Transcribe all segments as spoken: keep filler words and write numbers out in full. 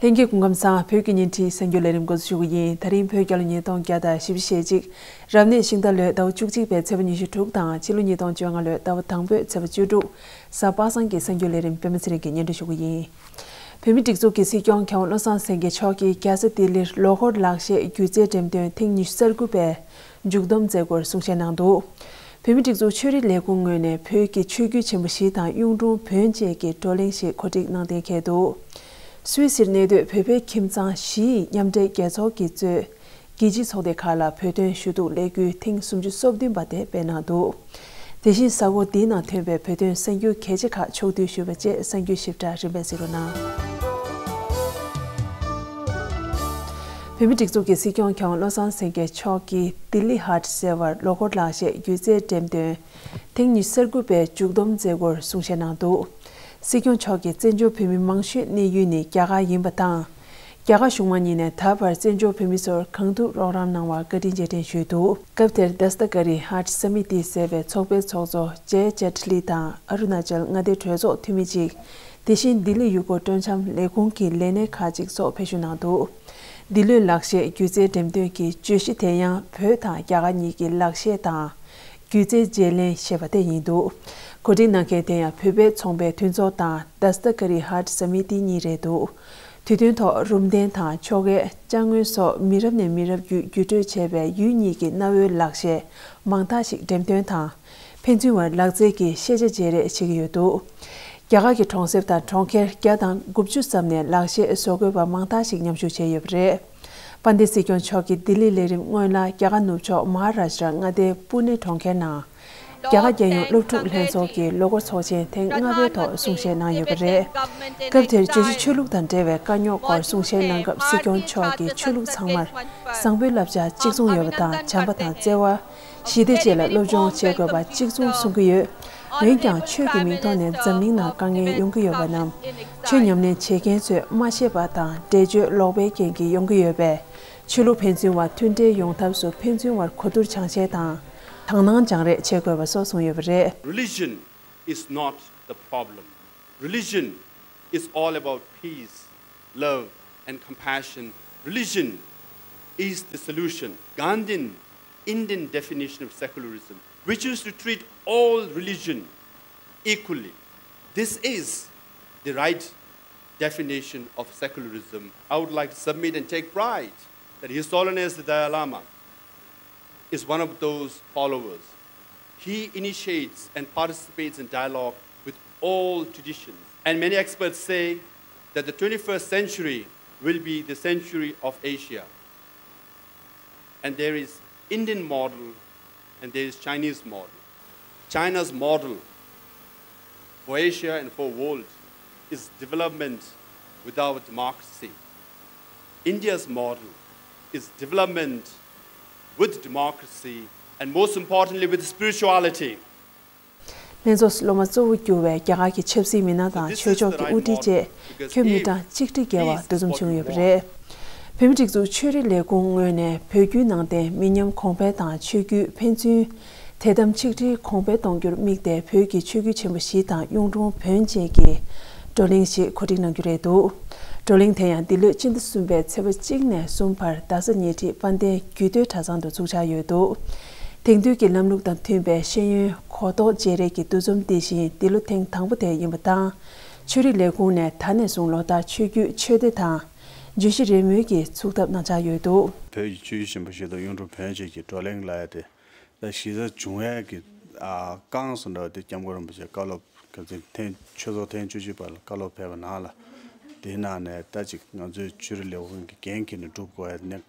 ལྷན་རྒྱས་སྐུ་ཁམས་བཟང་། བོད་ཀྱི་ཉིན་ཁྲིའི་གསར་འགྱུར་ལས་རིམ་འགོ་འཛུགས་ཞུ་གི་ཡིན། ད་རིང་བོད་རྒྱལ་ལོ་ཉིས་སྟོང་བརྒྱ་དང་བཞི་བཅུ་ཞེ་གཅིག་རབ་གནས་ཤིང་རྟ་ལོའི་ཟླ་བ་བཅུ་གཅིག་པའི་ཚེས་པ་ཉི་ཤུ་དྲུག་དང་ཕྱི་ལོ་ཉིས་སྟོང་བཅོ་ལྔ་ལོའི་ཟླ་བ་དང་པོའི་ཚེས་པ་བཅུ་དྲུག་གཟའ་པ་སངས་ཀྱི་གསར་འགྱུར་ལས་རིམ་པད་མ་ཚེ་རིང་གིས་སྙན་སྒྲོན་ཞུ་གི་ཡིན། བོད་མིའི་སྒྲིག་འཛུགས་ཀྱི་སྲིད་སྐྱོང་མཁས་དབང་བློ་བཟང་སེང་གེ་མཆོག་གིས་རྒྱལ་ས་ལྡི་ལིར་ལོ་འཁོར་ལག་ཤེས་སྒྱུ་རྩལ་འགྲེམས་སྟོན་ཐེངས་ཉི་ཤུ་རྩ་དགུ་པའི་མཇུག་བསྡོམས་མཛད་སྒོར་གསུང་བཤད་གནང་འདུག་བོད་མིའི་སྒྲིག་འཛུགས་ཆོས་རིག་ལས་ཁུངས་ངོས་ནས་བོད་ཀྱི་ཆོས་བརྒྱུད་ཆེན་པོ་བཞི་དང་གཡུང་དྲུང་བོན་བཅས་ཀྱི་བགྲོ་གླེང་ཞིག་གོ་སྒྲིག་གནང་གཏན་འཁེལ་འདུག་སུད་སིར་གནས་སྡོད་བོད་པའི་ཁྱིམ་ཚང་བཞི་ཡི་མཉམ་འབྲེལ་རྒྱལ་ཚོགས་ཀྱིས་གཙོས་རྒྱལ་སྤྱིའི་ཚོགས་སྡེ་ཁག་ལ་བོད་དོན་ཞུ་གཏུག་ལས་འགུལ་ཐེངས་སུམ་ཅུ་སོ་བདུན་པ་དེ་སྤེལ་གནང་འདུག་དེ་བཞིན་གཟའ་འཁོར་འདིའི་ནང་ཐོན་པའི་བོད་དོན་གསར་འགྱུར་གལ་ཆེ་ཁག་ཕྱོགས་བསྡུས་ཞུས་པ་བཅས་གསར་འགྱུར་ཞིབ་ཕྲ་རིམ་པས་གཟིགས་རོགས་གནང་། བོད་མིའི་སྒྲིག་འཛུགས་ཀྱི་སྲིད་སྐྱོང་མཁས་དབང་བློ་བཟང་སེང་གེ་མཆོག་གིས་ལྡི་ལི་ཧཊ་ཟེར་བར་ལོ་འཁོར་ལག་ཤེས་སྒྱུ་རྩལ་འགྲེམས་སྟོན་ཐེངས་ཉི་ཤུ་རྩ་དགུ་པའི་མཇུག་བསྡོམས་མཛད་སྒོར་གསུང་བཤད་གནང་འདུག་སྲིད་སྐྱོང་མཆོག་གིས་བཙན་བྱོལ་བོད་མི་མང་ཤོས་གནས་ཡུལ་ནི་རྒྱ་གར་ཡིན་པ་དང་། རྒྱ་གར་གཞུང་མང་གཉིས་ནས་ད་བར་བཙན་བྱོལ་བོད་མི་ཚོར་གང་ཐུབ་རོགས་རམ་གནང་བར་བཀའ་དྲིན་རྗེས་དྲན་ཞུས་འདུག་སྐབས་དེར་དཱ་སྟ་ཀ་རི་ཧཱཊ་ས་མི་ཏི་ཟེར་བའི་ཚོགས་པའི་ཚོགས་གཙོ་ཇེ་ཇེ་ཊི་ལི་དང་ཨ་རུ་ན་ཅལ་མངའ་སྡེའི་གྲོས་ཚོགས་འཐུས་མི་གཅིག་དེ་བཞིན་ལྡི་ལི་ཡུལ་སྐོར་སྤྲོ་འཆམ་ལས་ཁུངས་ཀྱི་ལས་སྣེ་ཁག་ཅིག་སོགས་ཕེབས་ཞུགས་གནང་འདུག་འདི་ལོའི་ལག་ཤེས་སྒྱུ་རྩལ་འགྲེམས་སྟོན་གྱི་བརྗོད་གཞི་དེ་ཡང་བོད་དང་རྒྱ་གར་གཉིས་ཀྱི་ལག་ཤེས་དང་། སྒྱུ་རྩལ་བརྗེ་ལེན་ཞེས་པ་དེ་ཡིན་འདུག་གོ་སྒྲིག་གནང་མཁན་དེ་ཡང་བོད་པའི་ཚོང་པའི་མཐུན་ཚོགས་དང་དཱ་སྟ་ཀ་རི་ཧཱཊ་ས་མི་ཏི་གཉིས་རེད་འདུག་དུས་སྟོན་ཐོག་རུམ་གདན་དང་ཆོ་ག་ཅ་དངོས་སོགས་མི་རབས་ནས་མི་རབས་བརྒྱུད་བརྒྱུད་སྤྲོད་བྱས་པའི་ཡུལ་གཉིས་ཀྱི་གནའ་བོའི་ལག་ཤེས་མང་དག་ཞིག་འགྲེམས་སྟོན་དང་། ཕན་ཚུན་བར་ལག་རྩལ་གྱི་ཤེས་བྱ་བརྗེ་རེས་བྱེད་ཀྱི་ཡོད་འདུག་རྒྱ་གར་གྱི་གྲོང་གསེབ་དང་གྲོང་ཁྱེར་བརྒྱ་དང་དགུ་བཅུ་ཙམ་ནས་ལག་ཤེས་བཟོ་བཀོད་པ་མང་དག་ཞིག་མཉམ་ཞུགས་བྱས་ཡོད་པ་རེད། དཔལ་ལྡན་སྲིད་སྐྱོང་མཆོག་གིས་ལྡི་ལི་ལས་རིམ་སྔོན་ལ་རྒྱ་གར་ནུབ་ཕྱོགས་མ་ཧཱ་རཱ་ཤ་ཊ་མངའ་སྡེའི་པུ་ནེ་གྲོང་ཁྱེར་ནང་། རྒྱ་གར་རྒྱལ་ཡོངས་སློབ་ཕྲུག་ལྷན་ཚོགས་ཀྱི་ལོ་འཁོར་ཚོགས་ཆེན་ཐེངས་ལྔ་པའི་ཐོག་གསུང་བཤད་གནང་ཡོད་པ་རེད། སྐབས་དེར་བརྗོད་གཞི་ཆོས་ལུགས་དང་འབྲེལ་བའི་དཀའ་རྙོག་སྐོར་གསུང་བཤད་གནང་སྐབས་སྲིད་སྐྱོང་མཆོག་གིས་ཆོས་ལུགས་ཚང་མར་བཟང་པོའི་བསླབ་བྱ་གཅིག་མཚུངས་ཡོད་པ་དང་བྱམས་པ་དང་བརྩེ་བ། ཞི་བདེ་བཅས་ལ་སློབ་སྦྱོང་བྱེད་དགོས་པ་གཅིག་མཚུངས་གསུང་གི་ཡོད། འོན་ཀྱང་ཆོས་ཀྱི་མིང་ཐོག་ནས་འཛམ་གླིང་ནང་དཀའ་ངལ་ཡོང་གི་ཡོད་པ་རྣམས་ཆོས་ཉམས་ལེན་བྱེད་མཁན་ཚོས་མ་ཤེས་པ་དང་འགྲེལ་བརྗོད་ལོག་པའི་རྐྱེན་གྱིས་ཡོང་གི་ཡོད་པས། ཆོས་ལུགས་ཕན་ཚུན་བར་མཐུན་འབྲེལ་ཡོང་ཐབས་སུ་ཕན་ཚུན་བར་གོ་བསྡུར་སྦྱང་བཤད་དང་། དག་སྣང་སྦྱང་རེས་བྱེད་དགོས་པ་སོགས་གསུངས་ཡོད་པ་རེད། Religion is not the problem. Religion is all about peace, love, and compassion. Religion is the solution. Gandhian Indian definition of secularism, which is to treat all religion equally. This is the right definition of secularism. I would like to submit and take pride that His Holiness the Dalai Lama is one of those followers. He initiates and participates in dialogue with all traditions. And many experts say that the twenty-first century will be the century of Asia. And there is Indian model and there is Chinese model. China's model for Asia and for world is development without democracy. India's model is development with democracy and most importantly with spirituality. ལྷན་ཚོགས་སུ་སློབ་མ་གཙོ་བོ་གྱུར་བའི་རྒྱ་གར་གྱི་ཆབ་སྲིད་མི་སྣ་དང་ཆོས་ཕྱོགས་ཀྱི་དབུ་ཁྲིད་བཅས་ཁྱོན་མི་གྲངས་ཆིག་ཁྲི་བརྒལ་བ་འདུ་འཛོམས་བྱུང་ཡོད་པ་རེད། བོད་མིའི་སྒྲིག་འཛུགས་ཆོས་རིག་ལས་ཁུངས་ངོས་ནས་བོད་བརྒྱུད་ནང་བསྟན་མི་ཉམས་གོང་འཕེལ་དང་ཆོས་བརྒྱུད་ཕན་ཚུན་དད་དམ་ཆིག་སྒྲིལ་གོང་འཕེལ་གཏོང་རྒྱུར་དམིགས་ཏེ་བོད་ཀྱི་ཆོས་བརྒྱུད་ཆེན་པོ་བཞི་དང་གཡུང་དྲུང་བོན་བཅས་ཀྱི་བགྲོ་གླེང་ཞིག་གོ་སྒྲིག་གནང་རྒྱུ་རེད་འདུག་བགྲོ་གླེང་དེ་ཡང་འདི་ལོའི་སྤྱི་ཟླ་གསུམ་པའི་ཚེས་པ་གཅིག་ནས་གསུམ་བར་རྡ་ས་ཉེ་འཁྲིས་དཔལ་ལྡན་རྒྱུད་སྟོད་གྲྭ་ཚང་དུ་ཚུགས་འཆར་ཡོད་འདུག་དེང་དུས་ཀྱི་ལམ་ལུགས་དང་མཐུན་པའི་ཤེས་ཡོན་གོ་རྟོགས་བརྗེ་རེས་ཀྱི་འདུ་འཛོམས་འདི་བཞིན་འདི་ལོ་ཐེངས་དང་པོ་དེ་ཡིན་པ་དང་། ཆོས་རིག་ལས་ཁུངས་ནས་ད་ནས་བཟུང་ལོ་ལྟར་ཆོས་བརྒྱུད་ཆོས་སྡེ་དང་། བརྗོད་གཞི་རེས་མོས་ཀྱིས་ཚུགས་ཐབས་གནང་འཆར་ཡོད་འདུག་བོད་ཀྱི་ཆོས་བརྒྱུད་ཆེན་པོ་བཞི་དང་གཡུང་དྲུང་བོན་བཅས་ཀྱི་བགྲོ་གླེང་ལབ་ཡ་དེ། ད་གཞི་རྩ་བྱུང་ཡས་ཀྱི་ཨ་རྐང་སུ་འདྲ་བ་དེ་སྐྱབས་མགོན་རིན་པོ་ཆེ་བཀའ་སློབ་སྐབས་དེ་ཐེངས་ཆོས་ཚོགས་ཐེངས་བཅུ་གཅིག་པ་ལ་བཀའ་སློབ་ཕེབས་པ་ནང་ལ། དེའི་ནང་ནས་ད་ཅིག་ང་ཚོའི་ཆོས་རིག་ལས་ཁུངས་ཀྱི་འགན་འཁྱེར་ནས་སྒྲུབ་དགོས་ཡ་གནད་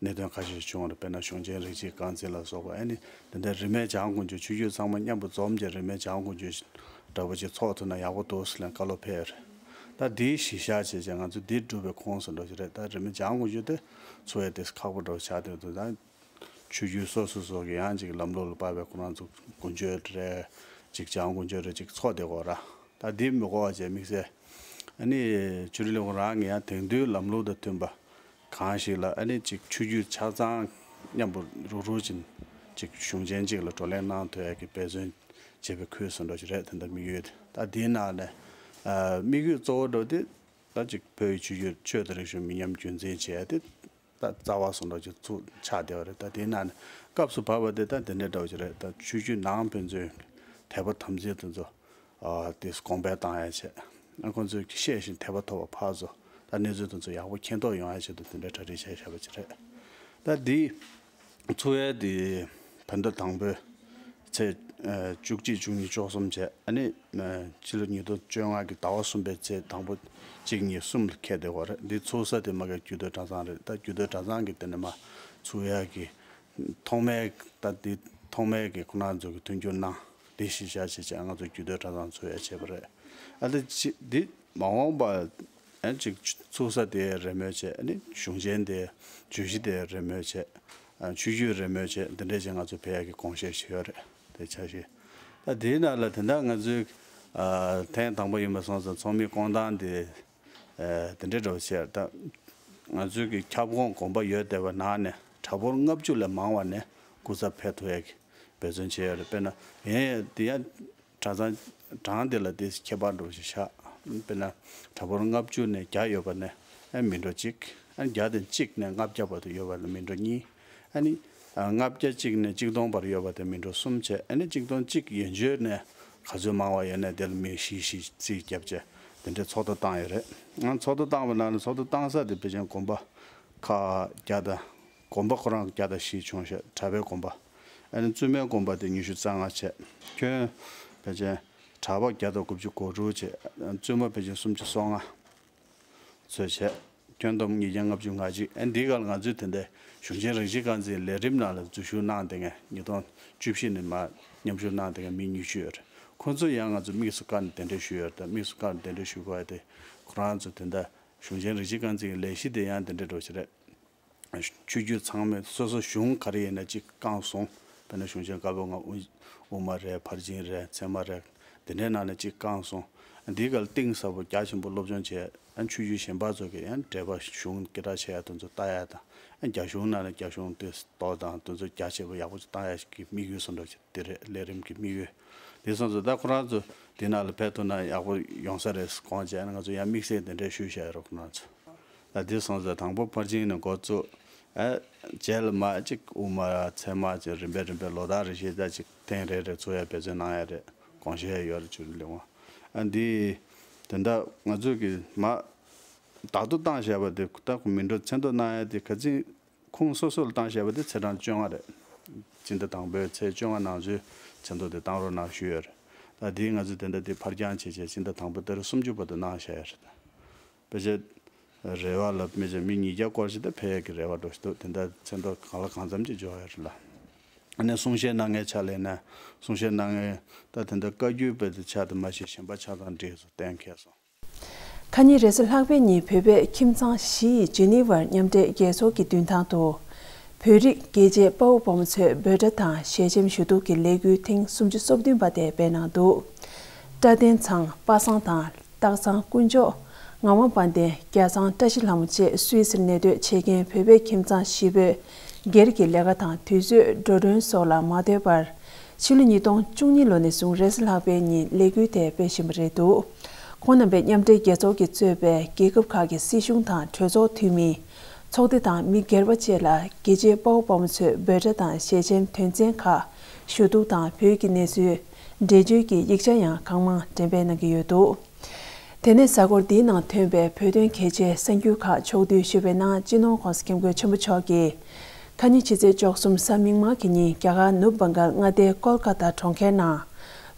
གནད་དོན་ཁ་ཤས་ཤིག་བྱུང་བ་རེད། དཔེར་ན་གཞུང་ཆེན་རིགས་གཅིག་རྐང་འཛིན་ལ་སོགས་པ་ཨ་ནི་དེ་འདྲ་རིས་མེད་བྱང་ཀོང་ཇོ་ཆོས་བརྒྱུད་ཚང་མ་མཉམ་པོ་འཛོམས་ཀྱི་རིས་མེད་བྱང་ཀོང་ཇོ་འདྲ་པོ་ཅིག་ཚོགས་ཐུབ་ན་ཡག་པོ་འདུག་ཟེར་ལན་བཀའ་སློབ་ཕེབས་རེད། ད་དེའི་གཞི་བཞག་བྱས་བྱས་ང་ཚོས་འདི་སྒྲུབ་པའི་ཁོངས་སུ་འགྲོ་གི་རེད། ད་རིས་མེད་བྱང་ཀོང་ཇོ་དེ་ཚོགས་ཡ་དེ་ཁག་པོ་འདྲ་པོ་ཆགས་བསྡད་འདུག་ད་ཆོས་བརྒྱུད་སོ་སོ་སོ་གི་ཡང་ཅིག་ལམ་ལུགས་ལ་དཔག་པའི་ཁོ་རང་ཚོ་དགུན་ཆོས་རེད། ཅིག་བྱང་དགུན་ཆོས་རེད་ཅིག་ཚོགས་བསྡད་ཀྱི་ཡོད་ར། ད་འདི་མི་གོ་བ་བྱས་དམིགས་བསལ། ཨ་ནི་ཆོས་རིག་ལས་ཁུངས་རང་གི་ཡང་དེང་དུས་ལམ་ལུགས་དང་མཐུན་པ་གང་ཞིག་ལ་ཨ་ནི་ཅིག་ཆོས་བརྒྱུད་ཆ་ཚང་མཉམ་པོ་རུག་རུག་ཅིག་ཅིག་གཞུང་ཆེན་གཅིག་ལ་བགྲོ་གླེང་གནང་ཐུབ་ཡ་གི་འབད་བརྩོན་བྱེད་པའི་ཁུལ་སུ་འགྲོ་གི་རེད། དེ་འདྲ་དམིགས་ཡུལ་དེ། ད་འདིའི་ནང་ནས་ཨ་དམིགས་ཡུལ་གཙོ་བོ་འདྲ་བོ་དེ་ ད་ཅིག་བོད་ཡིག་ཆོས་བརྒྱུད་ཆོས་དང་རིག་གཞུང་མི་ཉམས་རྒྱུན་འཛིན་བྱས་ཏེ། ད་རྩ་བ་སོང་འགྲོ་ཅིག་ཚུགས་ཆགས་བསྡད་པ་རེད། ད་དེའི་ནང་ནས་སྐབས་སུ་བབས་པ་དེ་ད་དེ་འདྲའི་འདྲ་བོ་ཅིག་རེད། ད་ཆོས་བརྒྱུད་ནང་ཕན་ཚུན་དད་པ་དམ་ཚིག་དེ་ཚོ་ཨ་དེ་གོང་འཕེལ་བཏང་ཡ་བྱས། ཨ་ཁོང་ཚོས་ཤེས་བཞིན་དད་པ་ཐོབ་པ་ཕར་ཚུར་ད་གནས་ཚུལ་དེ་ཚོ་ཡག་པོ་མཁྱེན་རྟོགས་ཡོང་ཡ་ཆེད་དུ་དེ་འདྲའི་གྲ་སྒྲིག་བྱས་བཞག་པ་ཅིག་རེད། ད་འདི་ཚོགས་ཡ་དེ་བོད་ཟླ་དང་པོའི་ཚེས་ཨ་བཅུ་གཅིག་བཅུ་གཉིས་བཅུ་གསུམ་བྱས། ཨ་ནི་ཨ་ཕྱི་ལོ་ཉིས་སྟོང་བཅོ་ལྔ་གི་ཟླ་བ་གསུམ་པའི་ཚེས་དང་པོ་གཅིག་གཉིས་གསུམ་ལ་འཁེལ་བསྡད་ཡོད་རེད། འདི་ཚོགས་ས་དེ་མ་གི་རྒྱུད་སྟོད་གྲྭ་ཚང་རེད། ད་རྒྱུད་སྟོད་གྲྭ་ཚང་གི་དེ་ནས་མར་ཚོགས་ཡ་གི་ཐོག་མའི་ད་འདི་ཐོག་མའི་གི་ཁོང་རྣམ་ཚོ་གི་མཐུན་འགྱུར་གནང་། དེ་གཞི་བཞག་བྱས་བྱས་ང་ཚོ་རྒྱུད་སྟོད་གྲྭ་ཚང་ཚོགས་ཡ་བྱས་པ་རེད། ཨ་ལེ་ཅི་འདི་མ་འོངས་པ་ཨ་ཅིག་ཚོགས་ས་དེ་རེས་མོས་བྱས། ཨ་ནི་གཞུང་ཆེན་དེ་བརྗོད་གཞི་དེ་རེས་མོས་བྱས། ཨ་ཆོས་བརྒྱུད་རེས་མོས་བྱས། འདི་འདྲས་བྱས་ང་ཚོ་ཕེབས་ཡག་གི་དགོངས་བཞེས་ཞུས་ཡོད་རེད། དེ་ཆ་ཤས། ད་དེའི་ནང་ལ་དེ་འདྲ་ང་ཚོའི་ཨ་ཐེངས་དང་པོ་ཡིན་པ་སོང་ཙང་ཚོགས་མི་སྐོང་སྟངས་དེ་ཨ་དེ་འདྲས་འདྲ་བོ་བྱས། ད་ང་ཚོའི་གི་ཁྱབ་ཁོངས་དགོན་པ་ཡོད་བསྡད་པ་ནང་ནས་གྲྭ་སྦོར་ལྔ་བཅུ་ལས་མང་བ་ནས་སྐུ་ཚབ་ཕེབས་ཐུབ་ཡག་གི་འབད་བརྩོན་བྱས་ཡོད་རེད། དཔེར་ན་ཡིན་ཡང་དེ་ཡང་གྲྭ་ཚང་གྲངས་དེ་ལ་དེ་ཁྱད་པར་འདྲ་བོ་ཞིག་ཆགས། དཔེར་ན་གྲྭ་སྦོར་ལྔ་བཅུ་ནས་བརྒྱ་ཡོད་པ་ནས་ཨ་མི་འགྲོ་གཅིག་ཨ་བརྒྱ་དང་གཅིག་ནས་ལྔ་བརྒྱ་བར་དུ་ཡོད་པ་ལ་མི་འགྲོ་གཉིས། ཨ་ནི་ཨ་ལྔ་བརྒྱ་གཅིག་ནས་གཅིག་སྟོང་བར་ཡོད་པ་དེ་མི་འགྲོ་གསུམ་བྱས། ཨ་ནི་གཅིག་སྟོང་གཅིག་ཡན་ཆོད་ནས་ག་ཚོད་མང་བ་ཡོད་ན་དེ་ལ་མི་བཞི་བཞི་རྩིས་བརྒྱབ་བྱས་དེ་འདྲའི་ཚོགས་གཏམ་བཏང་ཡོད་རེད། ཨ་ཚོགས་གཏམ་བཏང་བ་ནང་ནས་ཚོགས་གཏམ་བཏང་ས་དེ་ཕལ་ཆེར་དགོན་པ་ཁག་བརྒྱ་དང་དགོན་པ་ཁོ་རང་བརྒྱ་དང་བཞི་བྱུང་ཤག་གྲྭ་པའི་དགོན་པ། ཨ་ནི་བཙུན་མའི་དགོན་པ་དེ་ཉི་ཤུ་རྩ་ལྔ་བྱས། ཁྱོན་ཕལ་ཆེར་གྲྭ་པ་བརྒྱ་དང་དགུ་བཅུ་གོ་དྲུག་བྱས། བཙུན་མ་ཕལ་ཆེར་སུམ་ཅུ་སོ་ལྔ་ཚོད་བྱས། ཁྱོན་བསྡོམས་ཉིས་བརྒྱ་ལྔ་བཅུ་ང་གཅིག་ཨ་འདི་ག་ལ་ང་ཚོས་དེ་འདྲའི་གཞུང་ཆེན་རིགས་གཅིག་རྐང་འཛིན་ལས་རིམ་ནང་ལ་འཛུལ་ཞུགས་གནང་བསྡད་མཁན་ཉིས་སྟོང་བཅུ་བཞི་ནས་མར་མཉམ་ཞུགས་གནང་བསྡད་མཁན་མི་ཉི་ཤུ་ཡོད་རེད། ཁོང་ཚོ་ཡང་ང་ཚོ་དམིགས་སུ་བཀར་ནས་གདན་འདྲེན་ཞུས་ཡོད་རེད། ད་དམིགས་སུ་བཀར་ནས་གདན་འདྲེན་ཞུ་དགོས་ཡ་དེ་ཁོ་རང་ཚོ་དེ་འདྲ་གཞུང་ཆེན་རིགས་གཅིག་རྐང་འཛིན་གྱི་ལས་གཞི་དེ་ཡང་དེ་འདྲ་འགྲོ་ཞིག་རེད། ཆོས་བརྒྱུད་ཚང་མས་སོ་སོ་གཞུང་ག་རེ་ཡིན་ན་གཅིག་བསྐངས་སོང་། དཔེར་ན་གཞུང་ཆེན་བཀའ་པོད་ལྔ་དབུ་དབུ་མ་རེད། ཕར་ཕྱིན་རེད། ཚད་མ་རེད། དེ་འདྲའི་ནང་ནས་གཅིག་བསྐངས་སོང་། འདིའི་སྐབས་གཏིང་ཟབ་པོ་རྒྱ་ཆེན་པོ་སློབ་སྦྱོང་བྱས། ཨ་ཆོས་བརྒྱུད་གཞན་པ་ཚོ་གི་ཡང་འགྲེལ་པ་གཞུང་སྐད་གྲགས་ཆེ་ཡ་དེ་ཚོ་ལྟ་ཡ་དང་། ཨ་རྒྱ་གཞུང་ནང་ནས་རྒྱ་གཞུང་དེ་ཏོག་དང་དེ་ཚོ་རྒྱ་ཆེ་པོ་ཡག་པོ་ཅིག་བཏང་ཡ་ཞིག་གི་དམིགས་ཡུལ་སོང་འགྲོ་ཅིག་དེ་རེད། ལས་རིམ་གྱི་དམིགས་ཡུལ། དེ་སོང་ཙང་ད་ཁོ་རང་ཚོ་དེ་ནང་ལ་ཕེབས་ཐུབ་ན་ཡག་པོ་ཡོང་ས་རེད་དགོངས་བྱས་ནས་ང་ཚོ་ཡང་དམིགས་བསལ་དེ་འདྲའི་ཞུས་བཞག་ཡོད་རེད། ཁོ་རང་ཚོ་ད་དེ་སོང་ཙང་དང་པོ་ཕར་ཕྱིན་ནས་འགོ་བཙུགས། ཨ་རྗེས་ལ་མར་གཅིག་དབུ་མ་ཚད་མ་ཅིག་རིམ་པས་རིམ་པས་ལོ་ཟླ་རེ་བཞིན་ད་ཅིག་ཐེངས་རེ་རེ་ཚོགས་ཡ་འབད་བརྩོན་གནང་ཡ་རེད། དགོངས་བཞེས་ཡོད་རེད། ཆུ་ལི་ཝང་ཨ་འདི་དེ་འདྲ་ང་ཚོས་ཀྱི་མ་བདག་ཏུ་བཏང་བཞག་པ་དེ་ད་ཁོ་མི་འགྲོ་མཚན་ཐོ་གནང་ཡ་དེ་ག་ཚིག་ཁོང་སོ་སོ་ལ་བཏང་བཞག་པ་དེ་ཚེས་གྲངས་བཅོ་ལྔ་རེད། སྤྱི་ཟླ་དང་པོའི་ཚེས་བཅོ་ལྔ་ནང་ཚུད་མཚན་ཐོ་དེ་བཏང་རོགས་གནང་ཞུས་ཡོད་རེད། ད་དེ་ང་ཚོས་དེ་འདྲ་དེ་ཕར་འགྱངས་བྱས་བྱས་སྤྱི་ཟླ་དང་པོའི་ཏ་རིག་སུམ་ཅུ་བར་དུ་གནང་བཞག་ཡོད་རེད། ད་ཕལ་ཆེར་རེ་བ་ལ་མི་ཆེ་མི་ཉིས་བརྒྱ་སྐོར་ཞིག་ད་ཕེབས་ཡག་གི་རེ་བ་འགྲོ་ཞིག་འདུག་དེ་འདྲ་མཚན་ཐོ་གང་ལ་གང་འཚམ་ཅིག་འབྱོར་ཡོད་རེད་ལ། ཨ་ནི་གསུང་བཤད་གནང་མཁན་ཆ་ལས་ན་གསུང་བཤད་གནང་མཁན་ད་དེ་འདྲ་བཀའ་བརྒྱུད་པའི་དེ་ཆ་དེ་མ་གཞི་གཞན་པ་ཆ་ཚང་འགྲིག་སོང་གཏན་འཁེལ་སོང་། ཁ་ཉིན་རེས་གཟའ་ལྷག་པའི་ཉིན་བོད་པའི་ཁྱིམ་ཚང་བཞི་ཡི་ཇི་ནི་ཝར་མཉམ་འབྲེལ་རྒྱལ་ཚོགས་ཀྱི་མདུན་ཐང་དུ། བོད་རིགས་རྒྱལ་གཅེས་དཔའ་བོ་དཔའ་མོ་ཚོས་འབོད་སྒྲ་དང་ཞལ་ཆེམས་ཞུ་གཏུག་གི་ལས་འགུལ་ཐེངས་སུམ་ཅུ་སོ་བདུན་པ་དེ་སྤེལ་གནང་འདུག་བཀྲ་བསྟན་ཚང་པ་སངས་དང་སྟག་ཚང་དཀོན་མཆོག་ངག་དབང་དཔལ་ལྡན། རྒྱ་ཚང་བཀྲ་ཤིས་ལྷ་མོ་བཅས་སུད་སིར་གནས་སྡོད་བྱེད་མཁན་བོད་པའི་ཁྱིམ་ཚང་བཞི་པོས་སྒེར་གྱི་ལས་ཀ་དང་དུས་ཚོད་འགྲོ་གྲོན་སོགས་ལ་མ་ལྟོས་པར། ཕྱི་ལོ་ཉིས་སྟོང་བཅུ་གཉིས་ལོ་ནས་བཟུང་རེས་གཟའ་ལྷག་པའི་ཉིན་ལས་འགུལ་དེ་སྤེལ་བཞིན་པ་རེད་འདུག་ཁོང་རྣམ་པས་མཉམ་འབྲེལ་རྒྱལ་ཚོགས་ཀྱིས་གཙོས་པའི་རྒྱལ་ཁབ་ཁག་གི་སྲིད་གཞུང་དང་གྲོས་ཚོགས་འཐུས་མི། ཚོགས་སྡེ་དང་མི་སྒེར་པ་བཅས་ལ་རྒྱལ་གཅེས་དཔའ་བོ་དཔའ་མོ་ཚོས་འབོད་སྒྲ་དང་ཞལ་ཆེམས་དོན་ཚན་ཁག་ཞུ་གཏུག་དང་བོད་ཀྱི་གནས་ཚུལ་འགྲེལ་བརྗོད་ཀྱི་ཡིག་ཆ་ཡང་གང་མང་འགྲེམས་སྤེལ་གནང་གི་ཡོད་འདུག་དེ་ནས་གཟའ་འཁོར་འདིའི་ནང་ཐོན་པའི་བོད་དོན་གལ་ཆེའི་གསར་འགྱུར་ཁག་ཕྱོགས་བསྡུས་ཞུས་པའི་ནང་སྤྱི་ནོར་༧གོང་ས་༧སྐྱབས་མགོན་ཆེན་པོ་མཆོག་གིས། ཁ་ཉིན་ཕྱི་ཚེས་བཅུ་གསུམ་གཟའ་མིག་དམར་གྱི་ཉིན་རྒྱ་གར་ནུབ་བྷང་གཱལ་མངའ་སྡེའི་ཀོལ་ཀ་ཏཱ་གྲོང་ཁྱེར་ནང་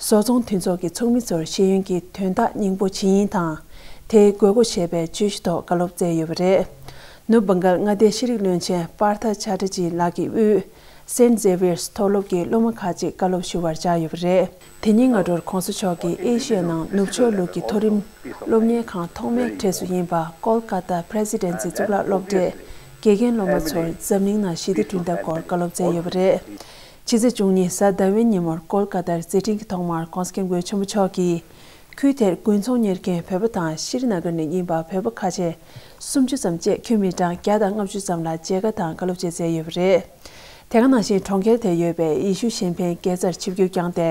བཟོ་ཚོང་མཐུན་ཚོགས་ཀྱི་ཚོགས་མི་ཚོར་ཤེས་ཡོན་གྱི་དོན་དག་སྙིང་པོ་ཇི་ཡིན་དང་། དེའི་དགོས་མཁོ་ཞེས་པའི་བརྗོད་གཞི་ཐོག་བཀའ་སློབ་སྩལ་ཡོད་པ་རེད། ནུབ་བྷང་གཱལ་མངའ་སྡེའི་ཤེས་རིག་བློན་ཆེན་པཱར་ཐ་ཆཱ་ཏྲ་ཇི་ལགས་ཀྱི་དབུས། སེན་ཛེ་ཝི་ཡར་མཐོ་སློབ་ཀྱི་སློབ་མ་ཁག་ཅིག་བཀའ་སློབ་ཞུ་བར་བཅར་ཡོད་པ་རེད། དེ་ཉིན་སྔ་དྲོར་༧གོང་ས་མཆོག་གིས་ཨེ་ཤི་ཡ་ནང་ནུབ་ཕྱོགས་ལུགས་ཀྱི་མཐོ་རིམ་སློབ་གཉེར་ཁང་ཐོག་མའི་གྲས་སུ་ཡིན་པ་ཀོལ་ཀ་ཏཱ་པྲེ་སི་ཌེན་སི་གཙུག་ལག་སློབ་གྲྭའི་དགེ་རྒན་སློབ་མ་ཚོར་འཛམ་གླིང་ནང་ཞི་བདེ་བསྐྲུན་ཐབས་སྐོར་བཀའ་སློབ་སྩལ་ཡོད་པ་རེད། ཕྱི་ཚེས་བཅུ་གཉིས་གཟའ་ཟླ་བའི་ཉིན་མོར་ཀོལ་ཀ་ཏཱར་མཛད་འཕྲིན་གྱི་ཐོག་མར་༧གོང་ས་༧སྐྱབས་མགོན་ཆེན་པོ་མཆོག་གིས། ཁུལ་དེར་དགུན་ཚོང་གཉེར་མཁན་བོད་པ་དང་ཤྲི་ན་གར་ནས་ཡིན་པ་བོད་པ་ཁ་ཆེ་སུམ་ཅུ་ཙམ་བཅས་ཁྱོན་མི་གྲངས་བརྒྱ་དང་ལྔ་བཅུ་ཙམ་ལ་མཇལ་ཁ་དང་བཀའ་སློབ་བཅས་སྩལ་ཡོད་པ་རེད། དེ་ག་ནང་བཞིན་གྲོང་ཁྱེར་དེར་ཡོད་པའི་ཡེ་ཤུ་གཞན་ཕན་དགེ་རྩར་ཆིབས་བསྒྱུར་བསྐྱངས་ཏེ།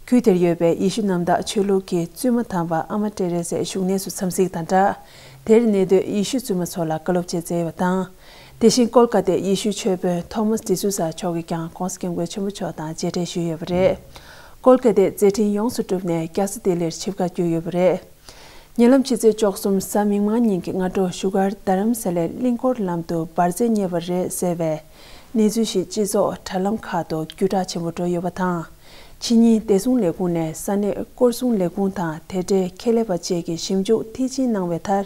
ཁུལ་དེར་ཡོད་པའི་ཡེ་ཤུ་གནམ་བདག་ཆོས་ལུགས་ཀྱི་བཙུན་མ་དམ་པ་ཨ་མ་ཏྲེ་རེ་སའི་བཞུགས་གནས་སུ་འཚམས་གཟིགས་དང་སྦྲགས། དེར་གནས་སྡོད་ཡེ་ཤུ་བཙུན་མ་ཚོ་ལ་བཀའ་སློབ་ཅིག་སྩལ་ཡོད་པ་དང་། དེ་བཞིན་ཀོལ་ཀ་ཏའི་ཡེ་ཤུའི་ཆོས་དཔོན་ཐོ་མཱས་ཌི་སུ་ས་མཆོག་གིས་ཀྱང་༸གོང་ས་༸སྐྱབས་མགོན་ཆེན་པོ་མཆོག་དང་མཇལ་འཕྲད་ཞུས་ཡོད་པ་རེད། ཀོལ་ཀ་ཏའི་མཛད་འཕྲིན་ཡོངས་སུ་གྲུབ་ནས་རྒྱལ་ས་ལྡི་ལིར་ཆིབས་ཁ་བསྒྱུར་ཡོད་པ་རེད། ཉེ་ལམ་ཕྱི་ཚེས་བཅུ་གསུམ་གཟའ་མིག་དམར་ཉིན་གྱི་སྔ་དྲོ་བཞུགས་སྒར་རྡ་རམ་ས་ལའི་གླིང་སྐོར་ལམ་དུ་འབར་རྫས་རྙེད་པ་རེད་ཟེར་བའི་གནས་ཚུལ་ཞིག་སྤྱི་ཚོགས་དྲ་ལམ་ཁག་ཏུ་བརྒྱུད་བསྒྲགས་ཆེན་པོ་འགྲོ་ཡོད་པ་དང་། ཕྱི་ཉིན་བདེ་སྲུང་ལས་ཁུངས་ནས་ས་གནས་སྐོར་སྲུང་ལས་ཁུངས་དང་དེ་འབྲེལ་ཁེ་ལས་པ་བཅས་ཀྱིས་ཞིབ་འཇུག་མཐིལ་ཕྱིན་གནང་བའི་མཐར།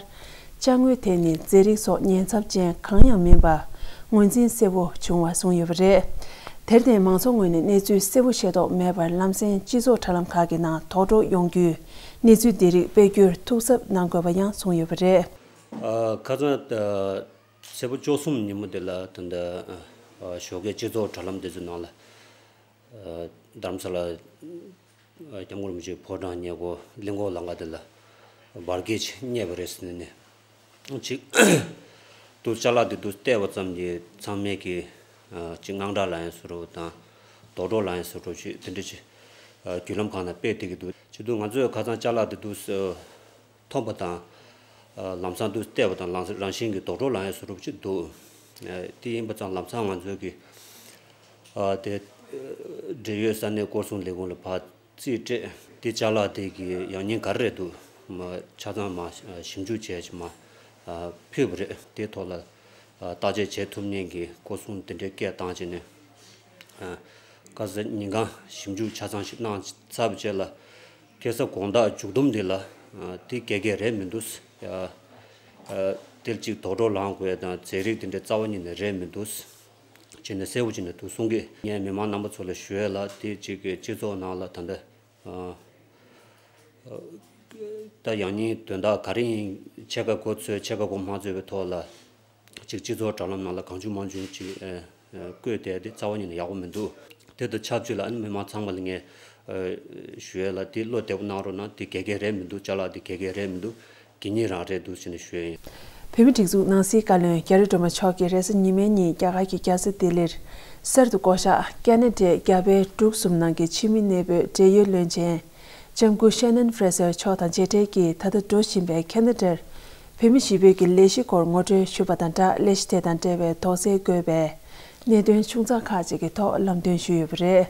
ཅ་དངོས་དེ་ནི་རྫས་རིགས་སོགས་ཉེན་ཚབས་ཅན་གང་ཡང་མིན་པ་ངོས་འཛིན་གསལ་པོ་བྱུང་བ་གསུངས་ཡོད་པ་རེད། དེར་བརྟེན་མང་ཚོགས་ངོས་ནས་གནས་ཚུལ་གསལ་པོ་ཤེས་རྟོགས་མེད་པར་ལམ་སེང་སྤྱི་ཚོགས་དྲ་ལམ་ཁག་གི་ནང་དོགས་འདྲི་ཡོང་དུས་གནས་ཚུལ་འདི་རིགས་སྤེལ་རྒྱུར་ཐུགས་གཟབ་གནང་དགོས་པ་ཡང་གསུངས་ཡོད་པ་རེད། ཨ། ཁ་སང་ཨ་ཚེས་པ་བཅུ་གསུམ་ཉིན་མོ་དེ་ལ་ད་ལྟ་ཨ་ཞོགས་ཀའི་སྤྱི་ཚོགས་དྲ་ལམ་དེ་ཚོའི་ནང་ལ་ཨ་རྡ་རམ་ས་ལ་ཨ་སྐྱབས་མགོན་རིན་པོ་ཆེའི་ཕོ་བྲང་ཉེ་འཁོར་གླིང་སྐོར་ལམ་ཁ་དེ་ལ་འབར་གས་ཅིག་རྙེད་པ་རེད་ཟེར་ནས་ཅིག་དུ་ཅ་ལག་དེ་དུ་བལྟས་པ་ཙམ་གྱིས་ཚང་མས་ཀྱི་ཨ་ཅིག་དངངས་སྐྲག་ལངས་ཡ་བཟོ་འདྲ་དང་དོགས་འདྲི་ལངས་ཡ་བཟོ་འདྲ་ཅིག་དེ་འདྲ་ཅིག་ཨ་བརྒྱུད་ལམ་ཁག་ནང་སྤེལ་བསྡད་ཀྱི་འདུག་ཅི་སྟེ་ང་ཚོས་ཁ་སང་ཅ་ལག་དེ་དུ་ཨ་མཐོང་པ་དང་། ཨ་ལམ་སང་དུ་བལྟས་པ་དང་ལམ་རང་བཞིན་གྱི་དོགས་འདྲི་ལངས་ཡ་བཟོ་འདྲ་ཅིག་འདུག་ཨ་དེ་ཡིན་པ་ཙང་ལམ་སང་ང་ཚོས་ཀྱི་ཨ་དེ་འབྲེལ་ཡོད་ས་གནས་སྐོར་སྲུང་ལས་ཁུངས་ལ་ཕར་རྩིས་སྤྲད་དེ་ཅ་ལག་དེ་གི་ཡང་སྙིང་ག་རེ་རེད་འདུག་མ་ཆ་ཚང་མ་ཞིབ་འཇུག་བྱས་ཅིག་མ་ཨ་ཕུལ་བ་རེད། དེ་ཐོག་ལ་ཨ་བརྟག་དཔྱད་བྱེད་ཐུབ་མཁན་གྱི་སྐོར་སྲུང་དེ་འདྲའི་སྐད་བཏང་བྱས་ནས་ཨ་ཁ་སང་ཉིན་གང་ཞིབ་འཇུག་ཆ་ཚང་ཞིག་གནང་ཚར་བའི་རྗེས་ལ། ཁ་སང་དགོང་དག་མཇུག་བསྡོམས་འདི་ལ་ཨ་དེ་ག་གེ་རེད་མི་འདུག་ཨ་ཨ་དེ་གཅིག་དོགས་འདྲི་ལངས་དགོས་དང་རྫས་རིགས་དེ་འདྲ་རྩ་བ་ཉིད་ནས་རེད་མི་འདུག་བྱས་ནས་གསལ་པོ་བྱས་ནས་འདུག་གསུང་གི། ངས་མི་མང་རྣམ་པ་ཚོ་ལ་ཞུ་ཡས་ལ་དེ་གཅིག་གི་སྤྱི་ཚོགས་ནང་ལ་ད་ལྟ་ཨ་ཨ་ད་ཡང་སྙིང་དོན་དག་ག་རེ་ཡིན་ཕྱེད་ཀ་གོ་ཚོད་ཕྱེད་ཀ་གོ་མ་ཚོད་པའི་ཐོག་ལ། ཅིག་སྤྱི་ཚོགས་དྲ་ལམ་ནང་ལ་གང་བྱུང་མང་བྱུང་ཅིག་ཨ་ཨ་བཀོད་བསྡད་དེ་རྩ་བ་ཉིད་ནས་ཡག་པོ་མི་འདུག་དེ་དང་ཆབས་ཅིག་ལ་ཨ་ནི་མི་མང་ཚང་མ་ལ་ངས་ཨ་ཞུ་ཡས་ལ་དེ་བློ་བདེ་པོ་གནང་རོགས་གནང་། དེ་ག་གེ་རེད་མི་འདུག་ཅ་ལག་དེ་ག་གེ་རེད་མི་འདུག་དགེ་བསྙེན་རང་རེད་འདུག་ཟེར་ནས་ཞུ་ཡས་ཡིན། བོད་མིའི་སྒྲིག་འཛུགས་ནང་སྲིད་བཀའ་བློན་རྒྱ་རི་སྒྲོལ་མ་མཆོག་གིས་རེས་གཟའ་ཉི་མའི་ཉིན་རྒྱ་གར་གྱི་རྒྱལ་ས་ལྡི་ལིར་གསར་དུ་བསྐོ་གཞག་ཁེ་ན་ཌའི་རྒྱ་བལ་འབྲུག་གསུམ་ནང་གི་ཕྱི་མི་གནས་སྤོས་འབྲེལ་ཡོད་བློན་ཆེན། ལྕམ་སྐུ་ཤེ་ནན་ཧྥེ་སར་མཆོག་དང་མཇལ་འཕྲད་ཀྱིས་ད་ལྟ་འགྲོ་བཞིན་པའི་ཁེ་ན་ཌར་བོད་མི་གཞིས་སྤོས་ཀྱི་ལས་གཞི་སྐོར་ངོ་སྤྲོད་ཞུས་པ་དང་སྦྲགས། ལས་གཞི་དེ་དང་འབྲེལ་བའི་དོགས་སེལ་དགོས་པའི་གནད་དོན་ཆུང་ཙག་ཁག་ཅིག་གི་ཐོག་ལམ་སྟོན་ཞུས་ཡོད་པ་རེད།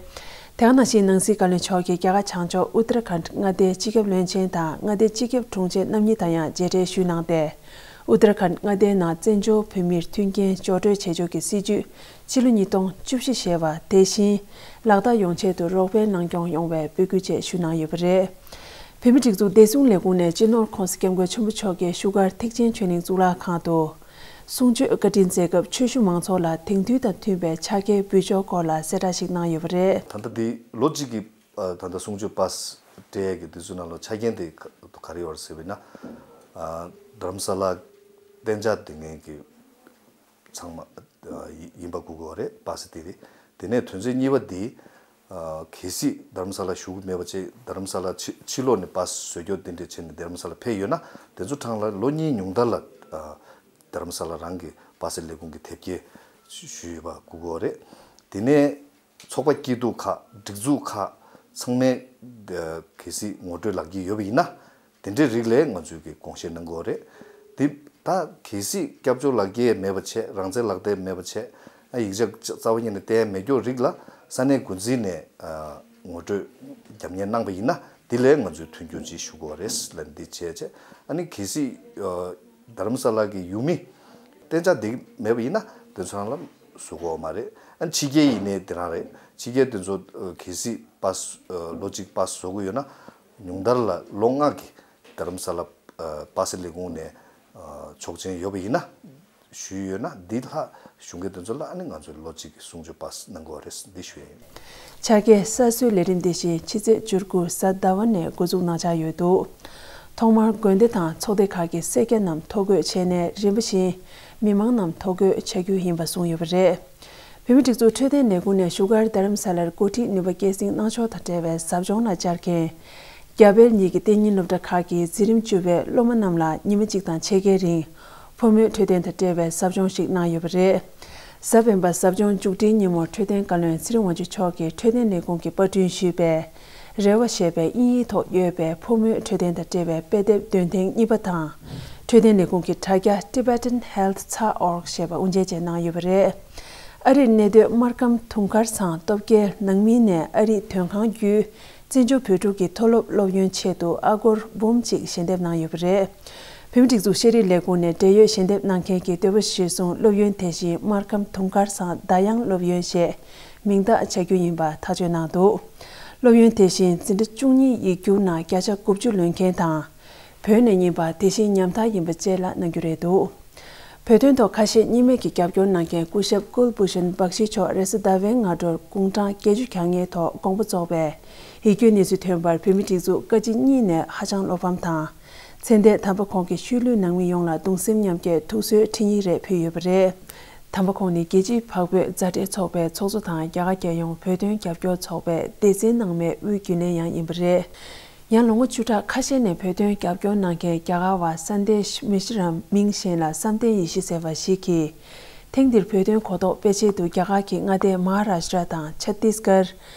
དེ་ག་ནང་བཞིན་ནང་སྲིད་བཀའ་བློན་མཆོག་གིས་རྒྱ་གར་བྱང་ཕྱོགས་ཨུ་ཏར་ཁཱན་མངའ་སྡེའི་སྤྱི་ཁྱབ་བློན་ཆེན་དང་མངའ་སྡེའི་སྤྱི་ཁྱབ་དྲུང་ཆེ་རྣམ་གཉིས་དང་ཡང་མཇལ་འཕྲད་ཞུས་གནང་སྟེ། ཨུ་ཏར་ཁཱན་མངའ་སྡེའི་ནང་བཙན་བྱོལ་བོད་མིར་མཐུན་རྐྱེན་སྦྱོར་སྤྲོད་བྱེད་ཕྱོགས་ཀྱི་སྲིད་ཇུས། ཕྱི་ལོ་ཉིས་སྟོང་བཅུ་བཞི་ཞེས་པ་དེ་བཞིན་ལག་བསྟར་ཡོང་ཆེད་དུ་རོགས་ཕན་གནང་སྐྱོང་ཡོང་བའི་འབོད་སྐུལ་བཅས་ཞུས་གནང་ཡོད་པ་རེད། བོད་མིའི་སྒྲིག་འཛུགས་བདེ་སྲུང་ལས་ཁུངས་ནས་སྤྱི་ནོར་༸གོང་ས་༸སྐྱབས་མགོན་ཆེན་པོ་མཆོག་གི་བཞུགས་སྒར་ཐེག་ཆེན་ཆོས་གླིང་གཙུག་ལག་ཁང་དུ་གསུང་ཆོས་བཀའ་དྲིན་སྩལ་སྐབས་ཆོས་ཞུ་མང་ཚོགས་ལ་དེང་དུས་དང་མཐུན་པའི་ཕྱག་འཁྱེར་འབུལ་ཕྱོགས་སྐོར་ལ་གསལ་བསྒྲགས་ཤིག་གནང་ཡོད་པ་རེད། ད་ལྟ་འདི་ལོ་གཅིག་གི་ཨ་ད་ལྟ་གསུང་ཆོས་པཱ་སི་སྤྲད་ཡས་ཀྱི་དུས་ཚོད་ནང་ལ་ཆ་རྐྱེན་དེ་ག་ག་རེ་ཡོད་རེད་ཟེར་བས་ན། ཨ་རྡ་རམ་ས་ལ་གཏན་འཇགས་སྡོད་མཁན་གྱི་ཚང་མ་ཨ་ཡིན་པ་དགོས་ཀྱི་ཡོད་རེད། པཱ་སི་དེ་རེད། དེ་ནས་དོན་ཚན་གཉིས་པ་འདི་ཨ་གལ་སྲིད་རྡ་རམ་ས་ལ་བཞུགས་ཀྱི་མེད་པ་བྱས། རྡ་རམ་ས་ལ་ཕྱི་ཕྱི་ལོགས་ནས་པཱ་སི་བཟོ་རྒྱུ་དེ་འདྲས་བྱས་ནས་རྡ་རམ་ས་ལ་ཕེབས་ཡོད་ན། དེ་ཚོ་གྲངས་ལ་ལོ་གཉིས་ཉུང་མཐར་ལ་ཨ་རྡ་རམ་ས་ལ་རང་གི་པཱ་སི་ལས་ཁུངས་ཀྱི་དེབ་སྐྱེལ་ཞུས་ཡོད་པ་དགོས་ཀྱི་ཡོད་རེད། དེ་ནས། ཚོགས་པ་སྐྱིད་སྡུག་ཁག་སྒྲིག་འཛུགས་ཁག་ཚང་མས་ཨ་གལ་སྲིད་ངོ་སྤྲོད་ལག་འཁྱེར་ཡོད་པ་ཡིན་ན། དེ་འདྲའི་རིགས་ལ་ང་ཚོས་ཀྱི་དགོངས་བཞེས་གནང་གི་ཡོད་རེད། དེ་ད་གལ་སྲིད་སྐྱབས་བཅོལ་ལག་འཁྱེར་མེད་པ་བྱས། རང་བཙན་ལག་དེབ་མེད་པ་བྱས། ཨ་ཡིག་ཆ་རྩ་བ་ཉིད་ནས་བསྟན་མེད་རྒྱུ་རིགས་ལ་ས་གནས་འགོ་འཛིན་ནས་ཨ་ངོ་སྤྲོད་རྒྱབ་གཉེར་གནང་པ་ཡིན་ན། དེ་ལ་ང་ཚོས་མཐུན་འགྱུར་ཅིག་ཞུ་དགོས་རེད་ལབ་འདི་བྱས་བྱས། ཨ་ནི་གལ་སྲིད་ཨ་རྡ་རམ་ས་ལ་གི་ཡུལ་མི་གཏན་འཇགས་འདི་མེད་པ་ཡིན་ན། དེ་ཚོ་རང་ལ་བཟོ་དགོས་མ་རེད། ཨ་ཕྱི་རྒྱལ་ཡིན་ནའི་དེ་རང་རེད། ཕྱི་རྒྱལ་དེ་ཚོ་ཨ་གལ་སྲིད་པཱ་སི་ཨ་ལོ་གཅིག་པཱ་སི་བཟོ་གི་ཡོད་ན། ཉུང་མཐར་ལ་ལོ་ལྔ་གི་རྡ་རམ་ས་ལ་ཨ་པཱ་སི་ལས་ཁུངས་ནས་ཨ་ཆོག་མཆན་ཡོད་པ་ཡིན་ན། ཞུས་ཡོད་ན། འདི་ལྷག་གཞུང་གི་དོན་ཚོགས་ལ་ཨ་ནི་ང་ཚོས་ལོ་གཅིག་གི་གསུང་ཆོས་པཱ་སི་གནང་དགོས་རེད། འདི་ཞུ་ཡ་ཡིན། ཕྱག་འཁྱེར་གསར་བཟོའི་ལས་རིམ་འདི་བཞིན་ཕྱི་ཚེས་བཅུ་དགུ་གཟའ་ཟླ་བ་ནས་འགོ་འཛུགས་གནང་འཆར་ཡོད་འདུག་ཐོག་མར་དགོན་སྡེ་དང་ཚོགས་སྡེ་ཁག་གི་སེར་སྐྱ་རྣམས་ཐོ་འགོད་བྱས་ནས་རིམ་པ་བཞིན་མི་མང་རྣམས་ཐོ་འགོད་བྱ་རྒྱུ་ཡིན་པ་གསུངས་ཡོད་པ་རེད། བོད་མིའི་སྒྲིག་འཛུགས་འཕྲོད་བསྟེན་ལས་ཁུངས་ནས་བཞུགས་སྒར་རྡ་རམ་ས་ལར་འགོ་ཁྲིད་ནུས་པ་སྐྱེད་སྲིང་གནང་ཕྱོགས་དང་འབྲེལ་བའི་ཟབ་སྦྱོང་ལ་བཅར་མཁན། རྒྱ་བལ་གཉིས་ཀྱི་གཏན་ཉིན་སློབ་གྲྭ་ཁག་གི་འཛིན་རིམ་བཅུ་པའི་སློབ་མ་རྣམས་ལ་ཉི་མ་གཅིག་དང་ཕྱེད་ཀའི་རིང་ཕོ་མོའི་འཕྲོད་བསྟེན་དང་འབྲེལ་བའི་ཟབ་སྦྱོང་ཞིག་གནང་ཡོད་པ་རེད། གཟའ་སྤེན་པ་ཟབ་སྦྱོང་མཇུག་སྒྲིལ་ཉིན་མོར་འཕྲོད་བསྟེན་བཀའ་བློན་ཚེ་རིང་དབང་ཕྱུག་མཆོག་གིས་འཕྲོད་བསྟེན་ལས་ཁུངས་ཀྱིས་པར་སྐྲུན་ཞུས་པའི་རེ་བ་ཞེས་པའི་དབྱིན་ཡིག་ཐོག་ཡོད་པའི་ཕོ་མོའི་འཕྲོད་བསྟེན་དང་འབྲེལ་བའི་དཔེ་དེབ་འདོན་ཐེངས་གཉིས་པ་དང་། འཕྲོད་བསྟེན་ལས་ཁུངས་ཀྱི་དྲ་རྒྱ་Tibetan Health dot org ཞེས་པ་དབུ་འབྱེད་བཅས་གནང་ཡོད་པ་རེད། ཨ་རིར་གནས་སྡོད་སྨར་ཁམས་དུང་དཀར་ཚང་སྟོབས་རྒྱལ་ནང་མི་ནས་ཨ་རིའི་དོན་ཁང་བརྒྱུད་བཙན་བྱོལ་བོད་ཕྲུག་གི་མཐོ་སློབ་སློབ་ཡོན་ཆེད་དུ་ཨ་སྒོར་འབུམ་གཅིག་ཞལ་འདེབས་གནང་ཡོད་པ་རེད། བོད་མིའི་སྒྲིག་འཛུགས་ཤེས་རིག་ལས་ཁུངས་ནས་འབྲེལ་ཡོད་ཞལ་འདེབས་གནང་མཁན་གྱི་འདོད་པ་གཞིར་བཟུང་སློབ་ཡོན་དེ་བཞིན་སྨར་ཁམས་དུང་དཀར་ཚང་ཟླ་གཡང་སློབ་ཡོན་ཞེས་མིང་བཏགས་བྱ་རྒྱུ་ཡིན་པ་ཐག་གཅོད་གནང་འདུག་སློབ་ཡོན་དེ་བཞིན་འཛིན་གྲྭ་བཅུ་གཉིས་ཡིག་སྒྱུར་ནང་བརྒྱ་ཆ་དགུ་བཅུ་ལོན་མཁན་དང་། བོད་ནས་ཡིན་པ་དེ་བཞིན་ཉམ་ཐག་ཡིན་པ་བཅས་ལ་གནང་རྒྱུ་རེད་འདུག་བོད་དོན་ཐོག་ཁ་ཤས་གཉིས་མེད་ཀྱི་རྒྱབ་སྐྱོར་གནང་མཁན་སྐུ་ཞབས་ཀུལ་བྷུ་ཤན་བྷག་ཤི་མཆོག་རེས་གཟའ་ཟླ་བའི་སྔ་དྲོར་དགུང་གྲངས་བརྒྱད་ཅུ་གྱ་ལྔའི་ཐོག་དགོངས་པ་རྫོགས་པའི་ཡིད་སྐྱོའི་གནས་ཚུལ་ཐོན་པར་བོད་མིའི་སྒྲིག་འཛུགས་བཀའ་སྤྱི་གཉིས་ནས་ཧ་ཅང་བློ་ཕམ་དང་། མཚན་ལྡན་དམ་པ་ཁོང་གི་ཤུལ་ལུས་ནང་མི་ཡོངས་ལ་གདུང་སེམས་མཉམ་སྐྱེད་ཐུགས་གསོའི་འཕྲིན་ཡིག་རེ་ཕུལ་ཡོད་པ་རེད། དམ་པ་ཁོང་ནི་རྒྱལ་སྤྱིའི་འཕགས་བོད་མཛའ་འབྲེལ་ཚོགས་པའི་ཚོགས་གཙོ་དང་རྒྱ་གར་རྒྱལ་ཡོངས་བོད་དོན་རྒྱབ་སྐྱོར་ཚོགས་པའི་སྡེ་ཚན་ནང་མའི་དབུས་རྒྱུན་ལས་ཡང་ཡིན་པ་རེད། ཡང་ལོ་ངོ་བཅུ་ཕྲག་ཁ་ཤས་ནས་བོད་དོན་རྒྱབ་སྐྱོར་གནང་མཁན་རྒྱ་གར་བ་Sandesh Mishra མིང་གཞན་ལ་བསམ་གཏན་ཡེ་ཤེས་ཟེར་བ་ཞིག་གིས། ཐེངས་འདིར་བོད་དོན་གོ་རྟོགས་སྤེལ་ཆེད་དུ་རྒྱ་གར་གྱི་མངའ་སྡེ་མ་ཧཱ་རཱ་ཤི་ཏྲ་དང་ཆ་ཏིས་གྷར།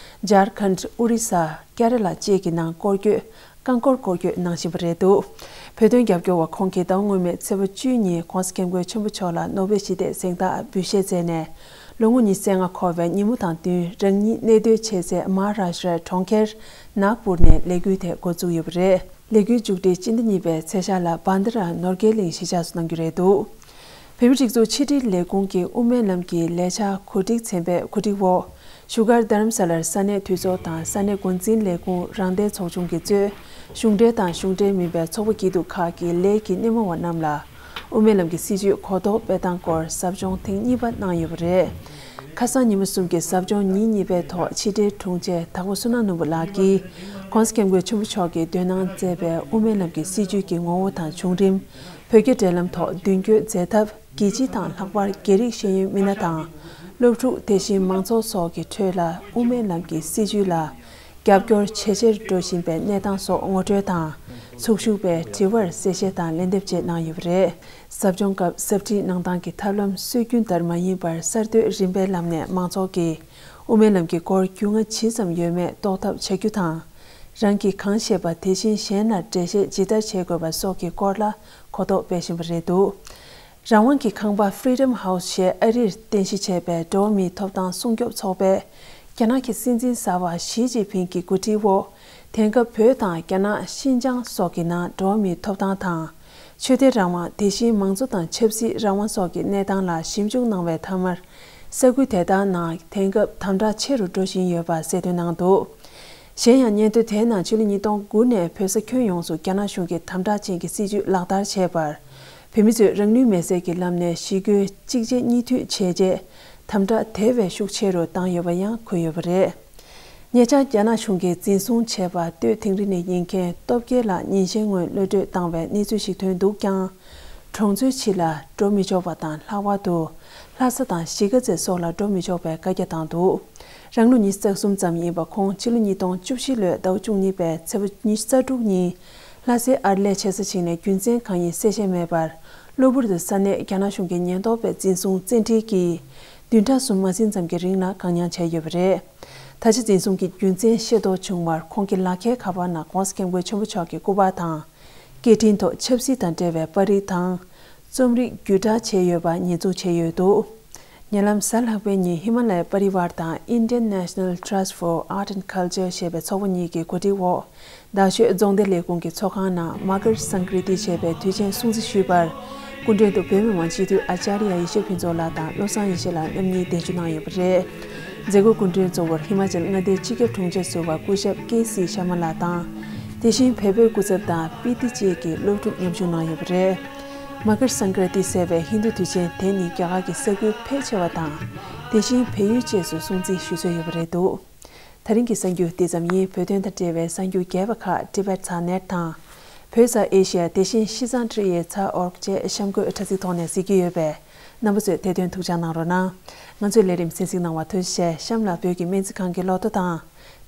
ཇར་ཁནྜ། ཨོ་རི་ས། ཀྱ་ར་ལ་བཅས་ཀྱི་ནང་སྐོར་སྐྱོད། རྐང་འཁོར་སྐོར་སྐྱོད་གནང་བཞིན་པ་རེད་འདུག་བོད་དོན་རྒྱབ་སྐྱོར་བ་ཁོང་གིས་ཟླ་བ་སྔོན་མའི་ཚེས་པ་བཅུ་ཉིན་༸གོང་ས་༸སྐྱབས་མགོན་ཆེན་པོ་མཆོག་ལ་ནོ་བེལ་ཞི་བདེའི་གཟེངས་རྟགས་འབུལ་བཞེས་མཛད་ནས། ལོ་ངོ་ཉི་ཤུ་རྩ་ལྔ་འཁོར་བའི་ཉིན་མོ་དང་བསྟུན་རང་ཉིད་གནས་སྡོད་བྱེད་སའི་མ་ཧཱ་རཱ་ཤི་ཏྲའི་གྲོང་ཁྱེར་ནཱག་པུར་ནས་ལས་འགུལ་དེ་འགོ་བཙུགས་ཡོད་པ་རེད། ལས་འགུལ་མཇུག་སྒྲིལ་སྤྱི་ཟླ་གཉིས་པའི་ཚེས་ཤར་ལ་བྷན་དྷ་ར་ནོར་རྒྱས་གླིང་གཞིས་ཆགས་སུ་གནང་རྒྱུ་རེད་འདུག་བོད་མིའི་སྒྲིག་འཛུགས་ཕྱི་དྲིལ་ལས་ཁུངས་ཀྱི་དབུ་མའི་ལམ་གྱི་ལས་འཆར་གོ་སྒྲིག་ཚན་པའི་གོ་སྒྲིག་འོག་བཞུགས་སྒར་རྡ་རམ་ས་ལར་ས་གནས་འཐུས་ཚོགས་དང་ས་གནས་འགོ་འཛིན་ལས་ཁུངས་རང་བདེན་ཚོགས་ཆུང་གིས་གཙོས་གཞུང་འབྲེལ་དང་གཞུང་འབྲེལ་མིན་པའི་ཚོགས་པ་སྐྱིད་སྡུག་ཁག་གི་ལས་ཀྱི་སྣེ་མོ་བ་རྣམས་ལ་དབུ་མའི་ལམ་གྱི་སྲིད་བྱུས་གོ་རྟོགས་སྤེལ་སྟངས་སྐོར་ཟབ་སྦྱོང་ཐེངས་གཉིས་པ་གནང་ཡོད་པ་རེད། ཁ་སང་ཉིན་མོ་གསུམ་གྱི་ཟབ་སྦྱོང་ཉིན་གཉིས་པའི་ཐོག་ཕྱི་དྲིལ་དྲུང་ཆེ་དྭགས་པོ་བསོད་ནམས་ནོར་བུ་ལགས་ཀྱིས་༸གོང་ས་༸སྐྱབས་མགོན་ཆེན་པོ་མཆོག་གིས་འདོན་གནང་མཛད་པའི་དབུ་མའི་ལམ་གྱི་སྲིད་བྱུས་ཀྱི་ངོ་བོ་དང་བྱུང་རིམ། བོད་རྒྱ་འབྲེལ་ལམ་ཐོག་མདུན་སྐྱོད་མཛད་ཐབས། རྒྱལ་སྤྱི་དང་ལྷག་པར་རྒྱ་རིགས་ཤེས་ཡོན་མི་སྣ་དང་། སློབ་ཕྲུག་དེ་བཞིན་མང་ཚོགས་སོགས་ཀྱི་ཁྲོད་ལ་དབུ་མའི་ལམ་གྱི་སྲིད་བྱུས་ལ་རྒྱབ་སྐྱོར་ཇེ་ཆེར་འགྲོ་བཞིན་པའི་གནས་སྟངས་སོགས་ངོ་སྤྲོད་དང་། ཚོགས་ཞུགས་པའི་དྲི་བར་གསལ་བཤད་དང་ལན་འདེབས་བཅས་གནང་ཡོད་པ་རེད། ཟབ་སྦྱོང་སྐབས་ཟབ་ཁྲིད་གནང་སྟངས་ཀྱི་ཐབས་ལམ་སྲོལ་རྒྱུན་ལྟར་མ་ཡིན་པར་གསར་གཏོད་རིམ་པའི་ལམ་ནས་མང་ཚོགས་ཀྱིས་དབུ་མའི་ལམ་གྱི་སྐོར་རྒྱུས་མངའ་ཇི་ཙམ་ཡོད་མེད་རྟོགས་ཐབས་བྱ་རྒྱུ་དང་། རང་གིས་གང་ཤེས་པ་དེ་བཞིན་གཞན་ལ་འགྲེལ་བཤད་ཇི་ལྟར་བྱེད་དགོས་པ་སོགས་ཀྱི་སྐོར་ལ་གོ་རྟོགས་སྤེལ་བཞིན་པ་རེད་འདུག་རང་དབང་གི་ཁང་པ་Freedom House ཞེས་ཨ་རིར་རྟེན་གཞི་བྱས་པའི་འགྲོ་བ་མིའི་ཐོབ་ཐང་སྲུང་སྐྱོབ་ཚོགས་པས། རྒྱ་ནག་གི་སྲིད་འཛིན་གསར་པ་ཞི་ཅིན་ཕིང་གི་གོ་སྒྲིག་འོག་དེང་སྐབས་བོད་དང་རྒྱ་ནག་ཤིན་ཅང་སོགས་ཀྱི་ནང་འགྲོ་བ་མིའི་ཐོབ་ཐང་དང་། ཆོས་དད་རང་དབང་། དེ་བཞིན་མང་གཙོ་དང་ཆབ་སྲིད་རང་དབང་སོགས་ཀྱི་གནས་སྟངས་ལ་ཞིབ་འཇུག་གནང་བའི་མཐའ་མར། ས་ཁུལ་དེ་དག་ནང་དེང་སྐབས་དམ་དྲག་ཆེ་རུ་འགྲོ་བཞིན་ཡོད་པ་གསལ་སྟོན་གནང་འདུག་གཞན་ཡང་སྙན་ཐོ་དེའི་ནང་ཕྱི་ལོ་ཉིས་སྟོང་དགུ་ནས་བོད་ས་ཁྱོན་ཡོངས་སུ་རྒྱ་ནག་གཞུང་གིས་དམ་དྲག་ཅན་གྱི་སྲིད་བྱུས་ལག་བསྟར་བྱས་པར། བོད་མི་ཚོས་རང་ལུས་མེར་སྲེག་གི་ལམ་ནས་ཞི་རྒོལ་གཅིག་རྗེས་གཉིས་མཐུད་བྱས་རྗེས། དམ་དྲག་དེ་བས་ཤུགས་ཆེ་རུ་བཏང་ཡོད་པ་ཡང་འཁོད་ཡོད་པ་རེད། ཉེ་ཆར་རྒྱ་ནག་གཞུང་གིས་འཛིན་བཟུང་བྱས་པ་སྟོད་དིང་རི་ནས་ཡིན་མཁན་སྟོབས་རྒྱལ་ལགས་ཉིན་ཤས་སྔོན་གློད་བཀྲོལ་བཏང་བའི་གནས་ཚུལ་ཞིག་ཐོན་འདུག་ཀྱང་། གྲོང་ཚོའི་ཕྱི་ལ་འགྲོ་མི་ཆོག་པ་དང་ལྷག་པར་དུ། ལྷ་ས་དང་གཞིས་ཀ་རྩེ་སོགས་ལ་འགྲོ་མི་ཆོག་པའི་བཀའ་རྒྱ་བཏང་འདུག་རང་ལོ་ཉི་ཤུ་རྩ་གསུམ་ཙམ་ཡིན་པ་ཁོང་ཕྱི་ལོ་ཉིས་སྟོང་བཅུ་བཞི་ལོའི་ཟླ་བ་བཅུ་གཉིས་པའི་ཚེས་པ་ཉི་ཤུ་རྩ་དྲུག་ཉིན། ལྷ་སའི་ཨར་ལས་ཆེ་ས་ཞིག་ནས་རྒྱུ་མཚན་གང་ཡིན་གསལ་བཤད་མེད་པར། གློ་བུར་དུ་ས་གནས་རྒྱ་ནག་གཞུང་གི་ཉེན་རྟོག་པས་འཛིན་བཟུང་བཙན་ཁྲིད་ཀྱིས། བདུན་ཕྲག་གསུམ་མ་ཟིན་ཙམ་གྱི་རིང་ལ་བཀག་ཉར་བྱས་ཡོད་པ་རེད། ད་ཆ་འཛིན་བཟུང་གི་རྒྱུ་མཚན་ཤེས་རྟོགས་བྱུང་བར་ཁོང་གི་ལག་ཁྱེར་ཁ་པར་ནང་༸གོང་ས་༸སྐྱབས་མགོན་ཆེན་པོ་མཆོག་གི་སྐུ་པར་དང་། སྐད་འཕྲིན་ཐོག་ཆབ་སྲིད་དང་འབྲེལ་བའི་པར་རིས་དང་། རྩོམ་རིག་བརྒྱུད་བསྒྲགས་བྱས་ཡོད་པ་ཉེས་འཛུགས་བྱས་ཡོད་འདུག་ཉེ་ལམ་གཟའ་ལྷག་པའི་ཉིན་ཧི་མ་ལ་ཡ་པ་རི་ཝར་དང་Indian National Trust for Art and Culture ཞེས་པའི་ཚོགས་པ་གཉིས་ཀྱི་གོ་སྒྲིག་འོག་རྡ་ཤོད་རྫོང་སྡེ་ལས་ཁུངས་ཀྱི་ཚོགས་ཁང་ནང་མ་ཀར་སངྐྲི་ཏི་ཞེས་པའི་དུས་ཆེན་སྲུང་བརྩི་ཞུས་པར། སྐུ་མགྲོན་དུ་བོད་མི་མང་སྤྱི་འཐུས་ཨ་ཅཱརྱ་ཡེ་ཤེས་ཕུན་ཚོགས་ལགས་དང་བློ་བཟང་ཡེ་ཤེས་ལགས་རྣམ་གཉིས་གདན་ཞུ་གནང་ཡོད་པ་རེད། མཛད་སྒོའི་སྐུ་མགྲོན་གཙོ་བོར་ཧི་མ་ཅལ་མངའ་སྡེའི་སྤྱི་ཁྱབ་དྲུང་ཆེ་ཟུར་པ་སྐུ་ཞབས་ཀེ་སི་ཤར་མ་ལགས་དང་། དེ་བཞིན་བལ་པོའི་སྐུ་ཚབ་དང་སྤི་ཏི་བཅས་ཀྱི་སློབ་ཕྲུག་མཉམ་ཞུགས་གནང་ཡོད་པ་རེད། མ་ཀར་སངྐྲ་ཏི་ཟེར་བའི་ཧིན་རྡུ་དུས་ཆེན་དེ་ནི་རྒྱ་གར་གྱི་ས་ཁུལ་ཕལ་ཆེ་བ་དང་། དེ་བཞིན་བལ་ཡུལ་བཅས་སུ་སྲུང་བརྩི་ཞུ་སྲོལ་ཡོད་པ་རེད་འདུག་ད་རིང་གི་གསར་འགྱུར་འདི་ཙམ་ཡིན། བོད་དོན་དང་འབྲེལ་བའི་གསར་འགྱུར་རྒྱས་པ་ཁག་Tibet Sat Net དང་། བོད་ས་ཨེ་ཤི་ཡ་དེ་བཞིན་ཤི་ཙང་ཀྲི་ཡའི་ཚ་ཨོར་བཅས་གཤམ་འཁོད་དྲ་ཚིགས་ཐོག་ནས་གཟིགས་ཀྱི་ཡོད་པས། རྣམ་པ་ཚོས་དེ་དོན་ཐུགས་འཇགས་གནང་རོགས་གནང་། ང་ཚོའི་ལས་རིམ་གསན་གཟིགས་གནང་བར་ཐུགས་རྗེ་ཆེ། གཤམ་ལ་བོད་ཀྱི་སྨན་རྩིས་ཁང་གི་ལོ་ཐོ་དང་།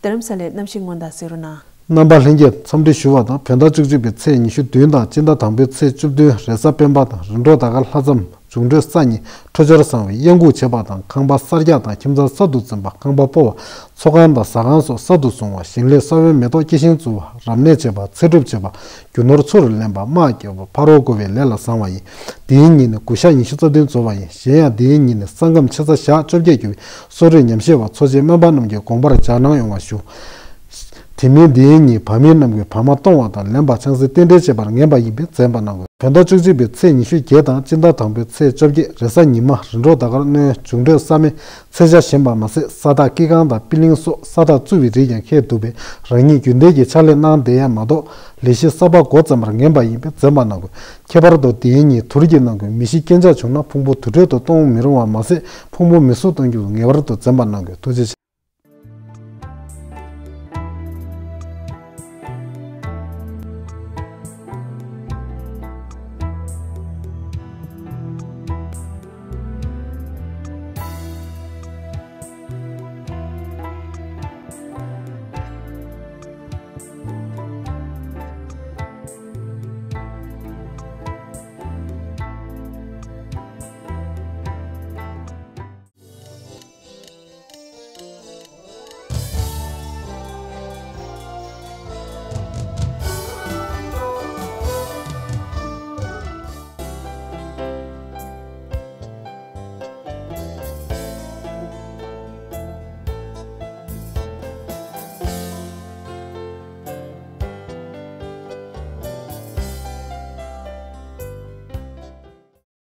རྡ་རམ་ས་ལའི་གནམ་གཤིས་སྔོན་བརྡ་གཟིགས་རོགས་གནང་། རྣམ་པ་ལྷན་རྒྱས་འཚམས་འདྲི་ཞུ་བ་དང་། བོད་ཟླ་བཅུ་གཅིག་པའི་ཚེས་ཉི་ཤུ་བདུན་དང་སྤྱི་ཟླ་དང་པོའི་ཚེས་བཅུ་བདུན་རེས་གཟའ་སྤེན་པ་དང་རིམ་གྲོ་ཟླ་སྐར་ལྷག་མཚམས། འབྱུང་འཕྲོད་ས་གཉིས། འཕྲོད་སྦྱོར་བཟང་བའི་གཡང་འགུགས་བྱེད་པ་དང་། ཁང་པ་གསར་རྒྱག་དང་ཁྱིམ་ཚང་གསར་དུ་འཛིན་པ། ཁང་པ་སྤོ་བ། ཚོགས་ཁང་དང་ཟ་ཁང་སོགས་གསར་དུ་བཟུང་བ། ཞིང་ལས་ས་བོན་མེ་ཏོག་སྐྱེ་ཤིང་བཙུགས་པ། རབ་གནས་བྱེད་པ། ཚེ་སྒྲུབ་བྱེད་པ། རྒྱུ་ནོར་ཚུར་ལེན་པ། དམག་རྒྱག་པ། ཕ་རོལ་འགོ་བའི་ལས་ལ་བཟང་བ་ཡིན། འདིའི་ཉིན་ནི་དགུ་ཞག་ཉི་ཤུ་རྩ་བདུན་རྫོགས་པ་ཡིན། གཞན་ཡང་འདིའི་ཉིན་ནི་ས་ཁམས་ཆེ་ས་ཞག་བཅོ་བརྒྱད་རྒྱུ་བའི་གསོ་རིག་ཉམས་བཞེས་པ། འཚོ་བྱེད་སྨན་པ་རྣམས་ཀྱི་དགོངས་པར་འཇགས་གནང་ཡོང་བ་ཞུ། དེ་མིན་འདིའི་ཉིན་བ་མིན་རྣམས་ཀྱི་བ་མ་གཏོང་བ་དང་ལེན་པ་ཆང་སའི་རྟེན་འབྲེལ་བྱེད་པར་ངེས་པ་ཡིན་པས་འཛེམ་པ་གནང་དགོས། བོད་ཟླ་བཅུ་གཅིག་པའི་ཚེས་ཉི་ཤུ་བརྒྱད་དང་སྤྱི་ཟླ་དང་པོའི་ཚེས་བཅོ་བརྒྱད་རེས་གཟའ་ཉི་མ། རིམ་གྲོ་ཟླ་སྐར་སྣོན། འབྱུང་འཕྲོད་ས་སྨེ། ཚེས་ཆ་ཞན་པ་མ་ཟད། ས་བདག་སྐྱེ་ཁང་དང་པི་ལིང་སོགས་ས་བདག་བཙུགས་པའི་རིགས་ཀྱང་ཁེལ་འདུག་པས། རང་ཉིད་རྒྱུན་ལྡན་གྱི་ཕྱག་ལས་གནང་བསྡད་ཡ་མ་གཏོགས། ལས་གཞི་གསར་པ་འགོ་བརྩམས་པར་ངེས་པ་ཡིན་པས་འཛེམ་པ་གནང་དགོས། ཁྱད་པར་དུ་འདིའི་ཉིན་དུར་གྱི་ནང་གི་མི་ཤི་རྐྱེན་ཆག་བྱུང་ན་ཕུང་པོ་དུར་ཁྲོད་དུ་གཏོང་མི་རུང་བ་མ་ཟད། ཕུང་པོ་མི་གསོད་གཏོང་རྒྱུ་ངེས་པར་དུ་འཛེམ་པ་གནང་དགོས། ཐུགས་རྗེ་ཆེ།